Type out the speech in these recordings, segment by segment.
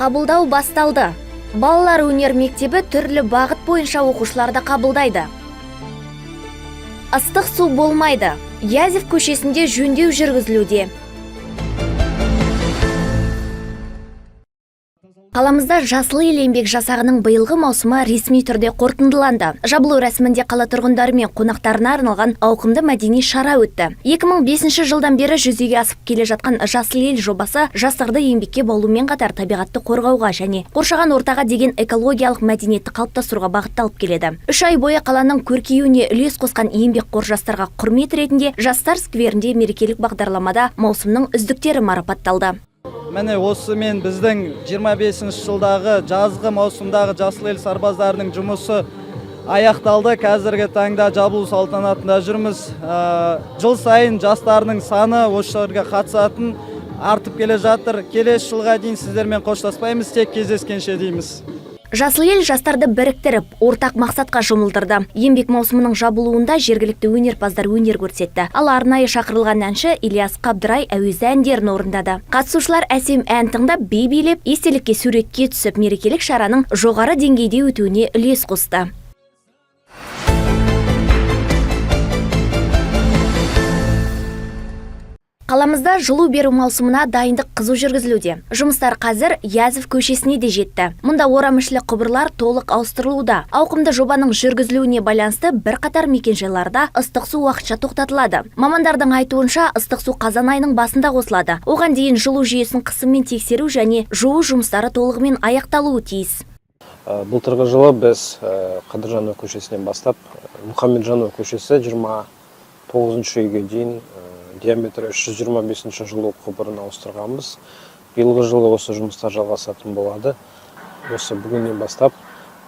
Қабылдау басталды. Балалар өнер мектебі түрлі бағыт бойынша оқушыларды қабылдайды. Ыстық су болмайды. Язев көшесінде жөндеу жүргізілуде. Қаламызда «Жасыл ел» еңбек жасағының биылғы маусымы ресми түрде қорытындыланды. Жабылу рәсімінде қала тұрғындары мен қонақтарына арналған ауқымды мәдени шара өтті. 2005 жылдан бері жүзеге асып келе жатқан «Жасыл ел» жобасы жастарды еңбекке баулумен қатар табиғатты қорғауға және қоршаған ортаға деген экологиялық мәдениетті қалыптастыруға бағытталып келеді. 3 ай бойы қаланың көркеюіне үлес қосқан еңбекқор жастарға құрмет ретінде Жастар скверінде мерекелік бағдарламада маусымның үздіктері марапатталды. Міне, осымен біздің 25 жылдағы жазғы маусымдағы «Жасыл ел» сарбаздарының жұмысы аяқталды. Қазіргі таңда жабылу салтанатында жүрміз. Жыл сайын жастардың саны, осы жерге қатысатын, артып келе жатыр. Келесі жылға дейін сіздермен қоштаспаймыз, тек кездескенше дейміз. «Жасыл ел» жастарды біріктіріп, ортақ мақсатқа жұмылдырды. Еңбек маусымының жабылуында жергілікті өнерпаздар өнер көрсетті. Ал арнайы шақырылған әнші Ильяс Қабдырай әуезді әндерін орындады. Қатысушылар әсем ән тыңдап, би билеп, естелікке суретке түсіп, мерекелік шараның жоғары деңгейде өтуіне үлес қосты. Қаламызда жылу беру маусымына дайындық қызу жүргізілуде. Жұмыстар қазір Язев көшесіне де жетті. Мұнда орамішілік құбырлар толық ауыстырылуда. Ауқымды жобаның жүргізілуіне байланысты бірқатар мекенжайларда ыстық су уақытша тоқтатылады. Мамандардың айтуынша, ыстық су қазан айының басында қосылады. Оған дейін жылу жүйесін қысыммен тексеру және жуу жұмыстары толығымен аяқталуы тиіс. Былтырғы жылы біз Қадыржанов көшесінен бастап Мұхамеджанов көшесі 29 үйге дейін диаметрі 325 жылу құбырын ауыстырғанбыз. Биылғы жылы осы жұмыстар жалғасатын болады. Осы бүгіннен бастап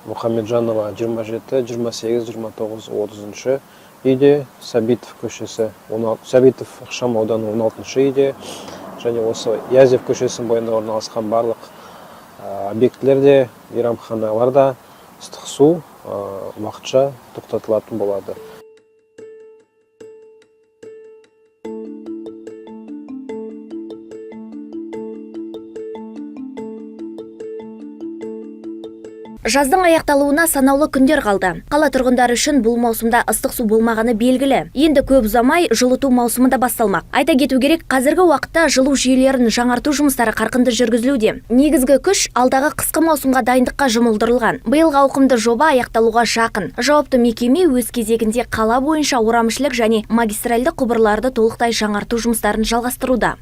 Мұхамеджанова 27, 28, 29, 30 үйде, Сәбитов көшесі, 16, Сәбитов ықшам ауданы 16 үйде және осы Язев көшесінің бойында орналасқан барлық объектілерде, мейрамханаларда ыстық су уақытша тоқтатылатын болады. Жаздың аяқталуына санаулы күндер қалды. Қала тұрғындары үшін бұл маусымда ыстық су болмағаны белгілі. Енді көп ұзамай жылыту маусымы да басталмақ. Айта кету керек, қазіргі уақытта жылу жүйелерін жаңарту жұмыстары қарқынды жүргізілуде. Негізгі күш алдағы қысқы маусымға дайындыққа жұмылдырылған. Биылғы ауқымды жоба аяқталуға жақын. Жауапты мекеме өз кезегінде қала бойынша орамішілік және магистральды құбырларды толықтай жаңарту жұмыстарын жалғастыруда.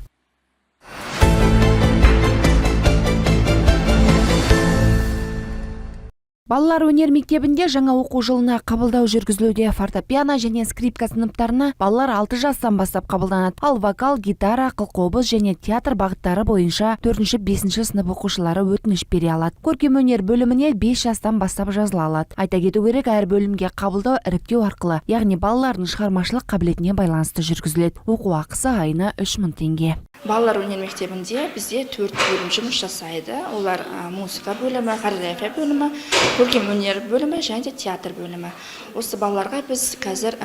Балалар өнер мектебінде жаңа оқу жылына қабылдау жүргізілуде. Фортепиано және скрипка сыныптарына балалар 6 жастан бастап қабылданады. Ал вокал, гитара, қылқобыз және театр бағыттары бойынша 4-5 сынып оқушылары өтініш бере алады. Көркемөнер бөліміне 5 жастан бастап жазыла алады. Айта кету керек, әр бөлімге қабылдау іріктеу арқылы, яғни балалардың шығармашылық қабілетіне байланысты жүргізіледі. Оқу ақысы айына 3000 теңге. Балалар өнер мектебінде бізде төрт бөлім жұмыс жасайды. Олар: музыка бөлімі, хореография бөлімі, көркемөнер бөлімі және де театр бөлімі. Осы балаларға біз қазір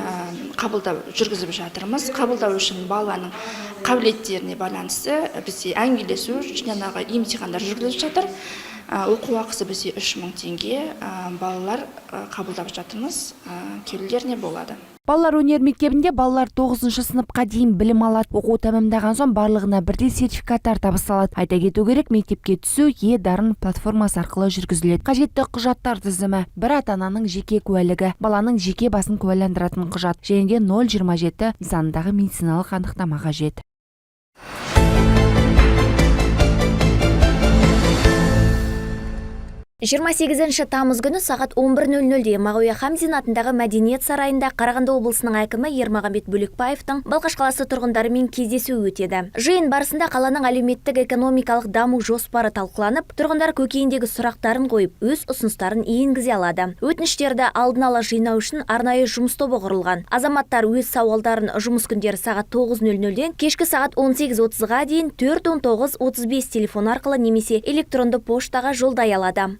қабылдау жүргізіп жатырмыз. Қабылдау үшін баланың қабілеттеріне байланысты бізде әңгімелесу, жаңағы емтихандар жүргізіліп жатыр. Оқу ақысы бізде 3000 теңге. Балалар қабылдап жатырмыз, келулеріне болады. Балалар өнер мектебінде балалар 9 сыныпқа дейін білім алады. Оқу тәмамдаған соң барлығына бірдей сертификаттар табысталады. Айта кету керек, мектепке түсу е-дарын платформасы арқылы жүргізіледі. Қажетті құжаттар тізімі: бір ата-ананың жеке куәлігі, баланың жеке басын куәландыратын құжат және де 027 нысанындағы медициналық анықтама қажет. 28 тамыз күні сағат 11.00-де Мағауия Хамзин атындағы мәдениет сарайында Қарағанды облысының әкімі Ермағанбет Бөлекпаевтың Балқаш қаласы тұрғындарымен кездесуі өтеді. Жиын барысында қаланың әлеуметтік экономикалық даму жоспары талқыланып, тұрғындар көкейіндегі сұрақтарын қойып, өз ұсыныстарын енгізе алады. Өтініштерді алдын ала жинау үшін арнайы жұмыс тобы құрылған. Азаматтар өз сауалдарын жұмыс күндері сағат 9.00-ден кешкі сағат 18.30-ға дейін 4 19 35 телефон арқылы немесе электронды поштаға жолдай алады.